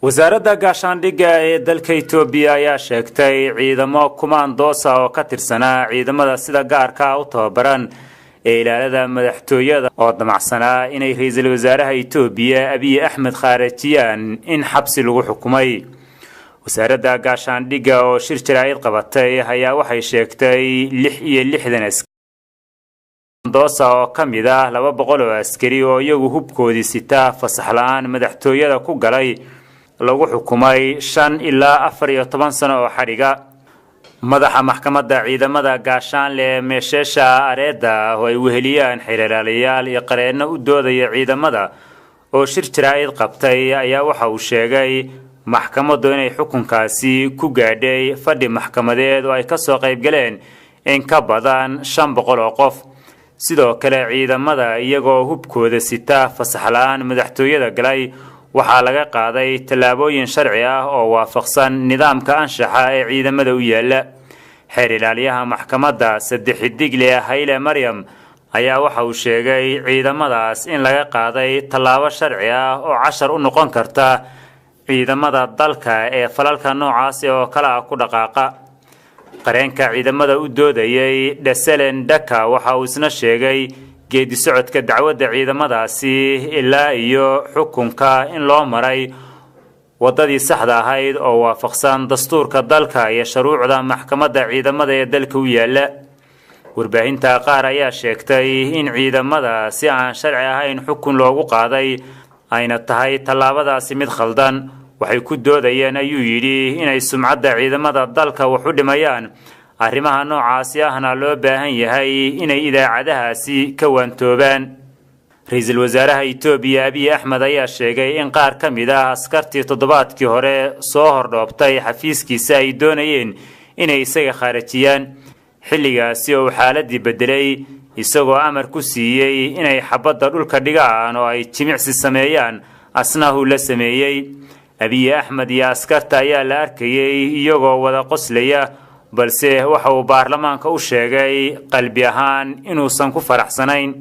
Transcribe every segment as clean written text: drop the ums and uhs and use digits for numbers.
Wasaaradda gaashaandhigga ee dalka Itoobiya ayaa sheegtay ciidamo kumaandoosa oo ka tirsanaa ciidamada sida gaarka u tababaran ee ilaalada madaxtooyada oo damacsanaa inay ra-iisul wasaaraha Itoobiya Abiy Axmed khaarajiyaan in xabsi lagu xukumay. Wasaaradda gaashaandhigga oo shir jaraa'id qabatay ayaa waxay sheegtay 66 doosa oo ka mid ah 200 oo askari oo iyagu hubkoodii sita fasax la-aan madaxtooyada ku galay lagu xukumay 5 ilaa 14 sano oo xadhiga. Madaxa maxkamadda ciidamada gaashaanle Meesheesha Areeda oo ay weheliyaan xeeraalayaal iyo qareenno u doodaya ciidamada oo shir jaraa'id qabtay ayaa waxa uu sheegay maxkamaddu inay xukunkaasi ku gaadhay fadhi maxkamadeed oo ay kasoo qaybgaleen in ka badan 500 oo qof. Sidoo kale, ciidamada iyagoo hubkooda sita fasax la-aan madaxtooyada galay waxaa laga qaaday tallaabooyin sharci ah oo waafaqsan nidaamka anshaxa ee ciidamada u yaala. Xeer ilaaliyaha maxkamadda saddex xidigle Hayle Maryam ayaa waxa uu sheegay ciidamadaas in laga qaaday tallaabo sharci ah oo cashar u noqon karta ciidamada dalka ee falalka noocaasi oo kale ah ku dhaqaaqa. Qareenka ciidamada u doodayay Dheselen Dhaka waxa uu isna sheegay geedi socodka dacwadda ciidamadaasi ilaa iyo xukunka in loo maray waddadii saxda ahayd oo waafaqsan dastuurka dalka iyo shuruucda maxkamadda ciidamada ee dalka u yaala. Warbaahinta qaar ayaa sheegtay in ciidamada si aan sharci ahayn xukun loogu qaaday, ayna tahay tallaabadaasi mid khaldan. Waxay ku doodayeen, ayuu yidhi, inay sumcadda ciidamada dalka wax u dhimayaan, arrimaha noocaasi ahna loo baahan yahay inay idaacadahaasi ka waantoobaan. Ra-iisul wasaaraha Itoobiya Abiy Axmed ayaa sheegay in qaar ka mid ah askartii toddobaadkii hore soo hordhoobtay xafiiskiisa ay doonayeen inay isaga khaarajiyaan, xilligaasi oo uu xaaladii beddelay, isagoo amar ku siiyey inay xabadda dhulka dhigaan oo ay jimicsi sameeyaan, asnahu la sameeyey. Abiy Axmed iyo askarta ayaa la arkayay iyagoo wada qoslaya, balse waxa uu baarlamaanka u sheegay qalbi ahaan inuusan ku faraxsanayn.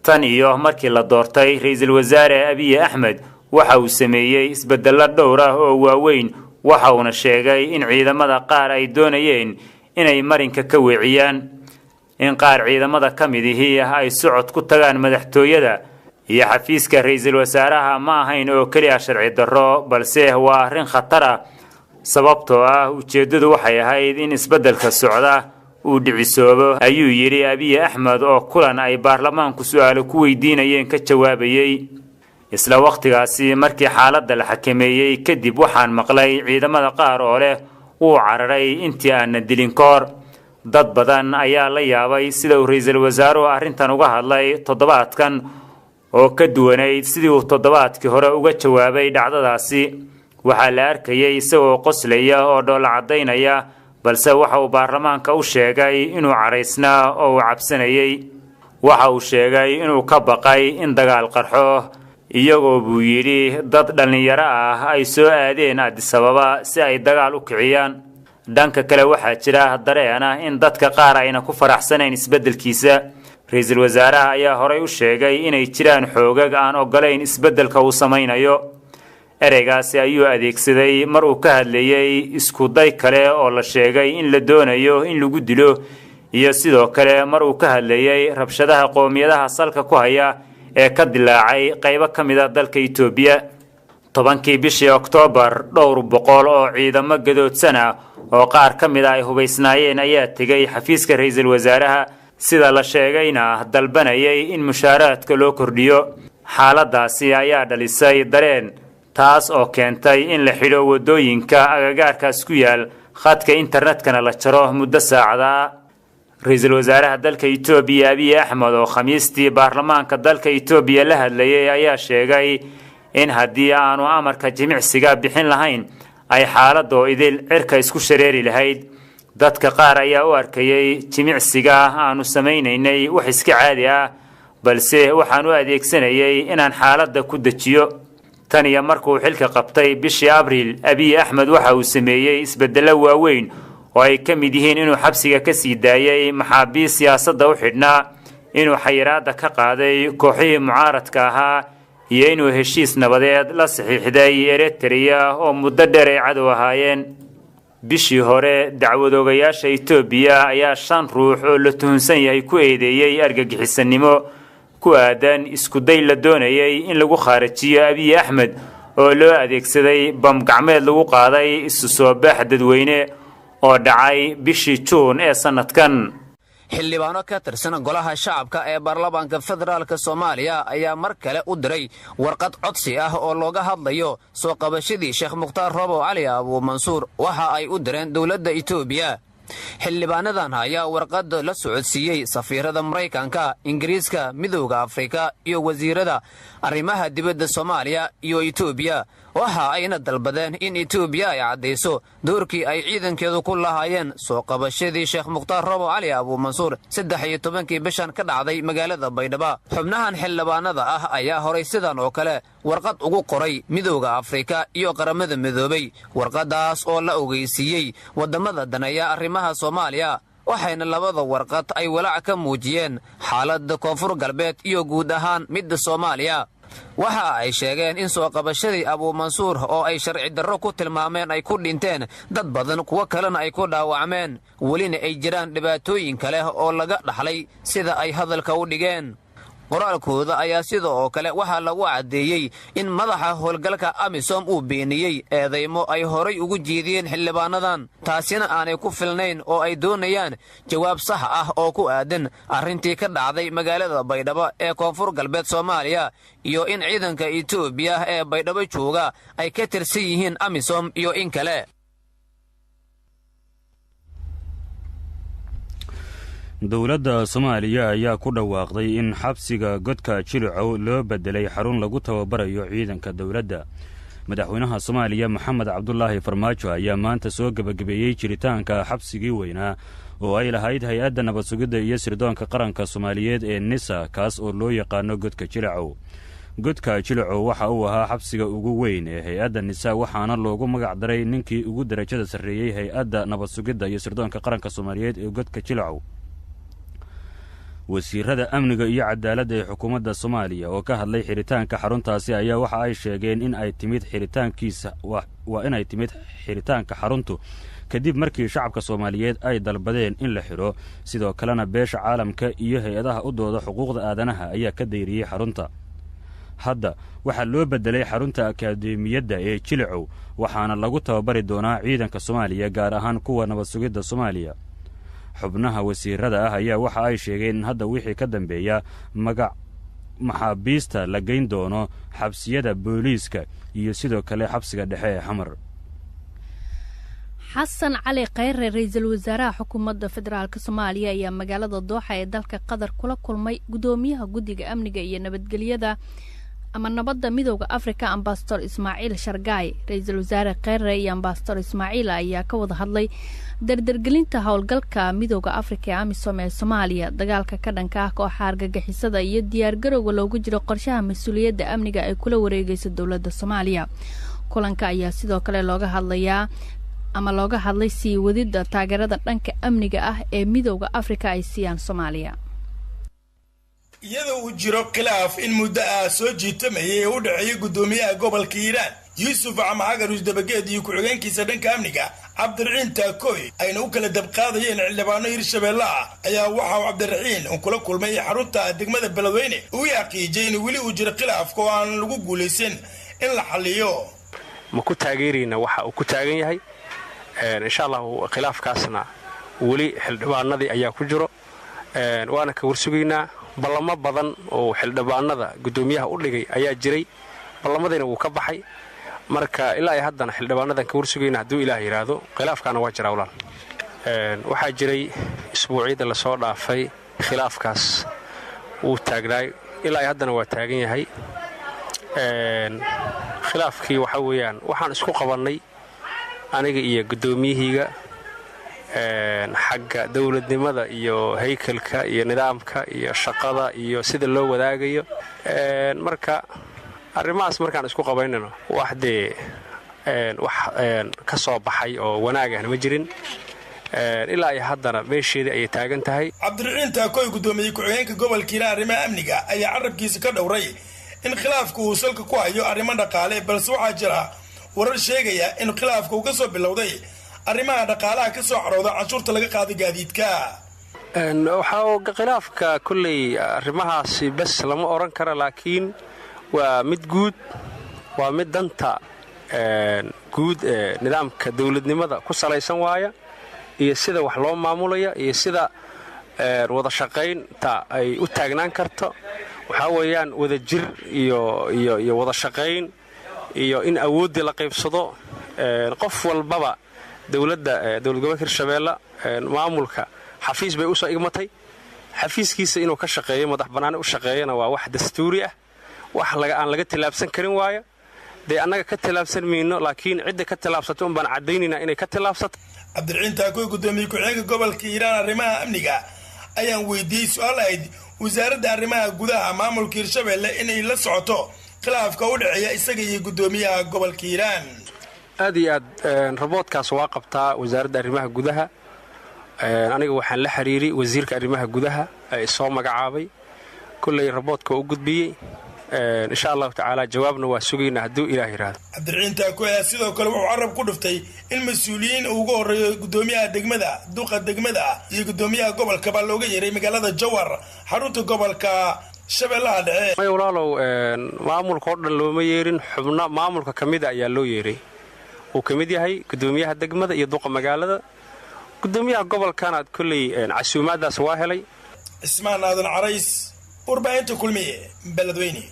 Tan iyo markii la doortay, ra-iisul wasaare Abiy Axmed waxa uu sameeyey isbedello dhowr ah oo waaweyn. Waxa uuna sheegay in ciidamada qaar ay doonayeen inay marinka ka weeciyaan, in qaar ciidamada ka mid ihi ay socod ku tagaan madaxtooyada iyo xafiiska ra-iisul wasaaraha ma ahayn oo keliya sharci darro, balse waa arrin khatar ah, sababtoo ah ujeeddadu waxay ahayd in isbeddelka socda uu dhicisoobo, ayuu yidhi Abiy Axmed oo kulan ay baarlamaanku su-aalo ku weydiinayeen ka jawaabayey. Isla wakhtigaasi, markii xaaladda la xakameeyey kadib, waxaan maqlay ciidamada qaar oo leh wuu cararay intii aanna dilin koor. Dad badan ayaa la yaabay sida uu ra-iisul wasaaruhu arrintan uga hadlay toddobaadkan oo ka duwanayd sidii uu toddobaadkii hore uga jawaabay dhacdadaasi. Waxaa la arkayay isagoo qoslaya oo dhoolla caddaynaya, balse waxa uu baarlamaanka u sheegay inuu caraysnaa oo uu cabsanayay. Waxa uu sheegay inuu ka baqay in dagaal qarxo, iyagoo, buu yidhi, dad dhallinyaro ah ay soo aadeen Addis Ababa si ay dagaal u kiciyaan. Dhanka kale, waxaa jira dareen ah in dadka qaar ayna ku faraxsanayn isbeddelkiisa. Ra-iisul wasaaraha ayaa horey u sheegay inay jiraan xoogag aan ogolayn isbeddelka uu samaynayo. Ereygaasi ayuu adeegsaday mar uu ka hadlayey iskuday kale oo la sheegay in la doonayo in lagu dilo, iyo sidoo kale mar uu ka hadlayey rabshadaha qoomiyadaha salka ku haya ee ka dilaacay qaybo ka mid ah dalka Itoobiya. 10-kii bishii Oktoobar, dhowr boqol oo ciidamo gadoodsan ah oo qaar ka mid a ay hubaysnaayeen ayaa tegay xafiiska ra-iisul wasaaraha, sida la sheegayna dalbanayay in mushaaraadka loo kordhiyo. Xaaladaasi ayaa dhalisay dareen, taas oo keentay in la xidho waddooyinka agagaarkaas ku yaal, khadka internetkana la jaro muddo saacadaa. Ra-iisul wasaaraha dalka Itoobiya Abiy Axmed oo Khamiistii baarlamaanka dalka Itoobiya la hadlayay ayaa sheegay in haddii aanu amarka jimicsiga bixin lahayn ay xaaladoo idil cirka isku shareeri lahayd. Dadka qaar ayaa u arkayay jimicsiga aanu samaynaynay wax iska caadi ah, balse waxaan u adeegsanayay inaan xaaladda ku dejiyo. Tan iyo markuu xilka qabtay bishii Abriil, Abiy Axmed waxa uu sameeyey isbeddello waaweyn oo ay ka mid yihiin inuu xabsiga ka sii daayay maxaabiis siyaasadda u xidhnaa, inuu xayiraadda ka qaaday kooxihii mucaaradka ahaa, iyo inuu heshiis nabadeed la saxiixday Eritrea oo muddo dheer ay cadow ahaayeen. Bishii hore dacwadoogayaasha Itoobiya ayaa 5 ruux oo la tuhunsan yahay ku eedeeyey argagixisanimo ku aadan iskuday la doonayay in lagu khaarajiyo Abiy Axmed oo loo adeegsaday bam gacmeed lagu qaaday isu soo bax dadweyne oo dhacay bishii Juun ee sanadkan. Xildhibaano ka tirsan Golaha Shacabka ee Baarlamaanka Federaalka Soomaaliya ayaa mar kale u diray warqad codsi ah oo looga hadlayo soo qabashadii Sheekh Mukhtaar Robow Cali Abuumansuur. Waxa ay u direen dowladda Itoobiya. Xildhibaanadan ayaa warqadda la socodsiiyey safiirada Maraykanka, Ingiriiska, Midowda Afrika iyo wasiirada arrimaha dibadda Soomaaliya iyo Itoobiya. Waxa ayna dalbadeen in Itoobiya ay caddayso doorkii ay ciidankeedu ku lahaayeen soo qabashadii Sheekh Mukhtaar Robow Cali Abuumansuur 13-kii bishan ka dhacday magaalada Baydhaba. Xubnahan xildhibaanada ah ayaa horay sidan oo kale warqad ugu qoray Midowda Afrika iyo Qaramada Midoobay, warqadaas oo la ogeysiiyey waddamada daneeya arrimaha Soomaaliya, waxayna labada warqad ay walaac ka muujiyeen xaaladda Koonfur Galbeed iyo guud ahaan midda Soomaaliya. Waxa ay sheegeen in soo qabashadii Abuumansuur oo ay sharci darro ku tilmaameen ay ku dhinteen dad badan, kuwo kalena ay ku dhaawacmeen, welina ay jiraan dhibaatooyin kale oo laga dhaxlay, sida ay hadalka u dhigeen. Qoraalkooda ayaa sida oo kale waxaa lagu caddeeyey in madaxa howlgalka AMISOM uu beeniyey eedaymo ay horay ugu jeediyeen xildhibaanadan, taasina aanay ku filnayn oo ay doonayaan jawaab sax ah oo ku aadan arrintii ka dhacday magaalada Baydhabo ee Koonfur Galbeed Soomaaliya iyo in ciidanka Itoobiya ee Baydhabo jooga ay ka tirsan yihiin AMISOM iyo in kale. Dowladda Soomaaliya ayaa ku dhawaaqday in xabsiga Godka Jilicow loo bedelay xarun lagu tababarayo ciidanka dowladda. Madaxweynaha Soomaaliya Maxamed Cabdulaahi Farmaajo ayaa maanta soo gebagabeeyey jiritaanka xabsigii weynaa oo ay lahayd hay-adda nabad sugidda iyo sirdoonka qaranka Soomaaliyeed ee NISA, kaas oo loo yaqaano Godka Jilicow. Godka Jilicow waxa uu ahaa xabsiga ugu weyn ee hay-adda NISA, waxaana loogu magac daray ninkii ugu darajada sarreeyey hay-adda nabad sugidda iyo sirdoonka qaranka Soomaaliyeed ee Godka Jilicow. Wasiirada amniga iyo cadaaladda ee xukuumadda Soomaaliya oo ka hadlay xiritaanka xaruntaasi ayaa waxa ay sheegeen in ay timid xiritaankiisa waa inay timid xiritaanka xaruntu kadib markii shacabka Soomaaliyeed ay dalbadeen in la xidho. Sidoo kalena beesha caalamka iyo hay-adaha u dooda xuquuqda aadanaha ayaa ka dayriyey xarunta. Hadda waxaa loo bedelay xarunta akaademiyadda ee Jilicow, waxaana lagu tababari doonaa ciidanka Soomaaliya, gaar ahaan kuwa nabad sugidda Soomaaliya. Xubnaha wasiirada ah ayaa waxa ay sheegeen in hadda wixii ka dambeeya magac maxaabiista la geyn doono xabsiyada booliiska iyo sidoo kale xabsiga dhexe ee Xamar. Xasan Cali Kheyre, ra-iisul wasaaraha xukuumadda Federaalk Soomaaliya, ayaa magaalada Dooxa ee dalka Qatar kula kulmay gudoomiyaha guddiga amniga iyo nabadgelyada ama nabadda Midooda Afrika, Ambasador Ismaaciil Shargaay. Ra-iisul wasaare Kheyre iyo Ambasador Ismaaciil ayaa ka wada hadlay dardargelinta howlgalka Midooda Afrika ee AMISOM ee Soomaaliya, dagaalka ka dhanka ah kooxa argagixisada iyo diyaargarowga loogu jiro qorshaha mas-uuliyadda amniga ay kula wareegeyso dowladda Soomaaliya. Kulanka ayaa sidoo kale looga hadlayaa ama looga hadlay sii wadida taageerada dhanka amniga ah ee Midooda Afrika ay siiyaan Soomaaliya. Iyadoo uu jiro khilaaf in muddo ah soo jiitamayay ee u dhexeeyay guddoomiyaha gobolka Hiiraan Yuusuf Camxagar Dabageed iyo ku-xigeenkiisa dhanka amniga Cabdiraxiin Taakooy, ayna u kala dabqaadayeen xildhibaano Hirshabeelle ah, ayaa waxa uu Cabdiraxiin uu kula kulmay xarunta degmada Beledweyne uu yaqiijiyay in weli uu jiro khilaafka oo aan lagu guulaysan in la xalliyo. Ma ku taageerayna waxa uu ku taagan yahay? Insha Allahu khilaafkaasna weli xildhibaanadii ayaa ku jiro, waana ka warsugaynaa. Ballamo badan oo xildhibaanada guddoomiyaha u dhigay ayaa jiray, ballamadiina wuu ka baxay. Marka ilaa ay haddana xildhibaanadan ka warsugayna hadduu Ilaah yidhaahdo, khilaafkaana waa jiraa walaal. Waxaa jiray isbuucyada lasoo dhaafay khilaafkaas wuu taagnaay, ilaa ay haddana waa taagan yahay. Khilaafkii waxaa weeyaan waxaan isku qabannay aniga iyo guddoomiyahayga xagga dowladnimada iyo haykalka iyo nidaamka iyo shaqada iyo sida loo wadaagayo. Marka arrimahaas markaan isku qabaynano, wax dee wax ka soo baxay oo wanaagahna ma jirin, ilaa ay haddana meesheedii ayay taagan tahay. Cabdiraxiin Taakoy, guddoomiyey ku-xigeenka gobolka Hiiraan arrimaha amniga, ayaa carabkiisa ka dhowray In khilaafka uu salka ku hayo arrimo dhaqaale, balse waxaa jira warar sheegaya in khilaafka uu kasoo bilowday arrimaha dhaqaalaha ka soo carooda canshuurta laga qaado gaadiidka. Waxaa khilaafka kolley arrimahaasi bes lama odhan karo, laakiin waa mid guud, waa mid danta guud ee nidaamka dowladnimada ku salaysan waaya, iyo sida wax loo maamulaya iyo sida wada shaqaynta ay u taagnaan karto. Waxaa weeyaan wadajir iyo wada shaqayn iyo in awooddii la qaybsado. Qof walbaba dowladda dowlad gobolka Hirshabeelle maamulka xafiis bay usoo igmatay, xafiiskiisa inuu ka shaqeeyo, madax bannaani u shaqeeyana waa wax dastuuri ah, wax aan laga tillaabsan karin waaya. Dee annaga ka tillaabsan mayno, laakiin cidda ka tillaabsatay un baan caddaynaynaa inay ka tillaabsato. Cabdiraxiin Taakoy, gudoomiye ku-xigeenka gobolka Hiiraan arrimaha amniga, ayaan weydiiyey su-aal ahayd wasaaradda arrimaha gudaha maamulka Hirshabelle inay la socoto khilaafka u dhexeeya isaga iyo gudoomiyaha gobolka Hiiraan. Aad iyo aad raboodkaas waa qabtaa wasaaradda arrimaha gudaha. Aniga waxaan la xiriiray wasiirka arrimaha gudaha ee soo magacaabay. Kolley raboodka waa u gudbiyey, insha Allahu tacaala jawaabna waa sugaynaa hadduu Ilaah yidhaahdo. Cabdiraxiin Taakoy ayaa sidoo kale wuxuu carab ku dhuftay in mas-uuliyiin uu uga horreeyo gudoomiyaha degmada, duqa degmada iyo gudoomiyaha gobolka baa looga yeeray magaalada Jowhar, xarunta gobolka Shabeellaha Dhexe. May walaalow, maamulka oo dhan looma yeerin. Xubno maamulka ka mida ayaa loo yeeray, uu ka mid yahay gudoomiyaha degmada iyo duqa magaalada. Gudoomiyaha gobolkana kolley casuumaadaas waa helay. Cismaan Aadan Carays, warbaahinta Kulmiye, Beledweyne.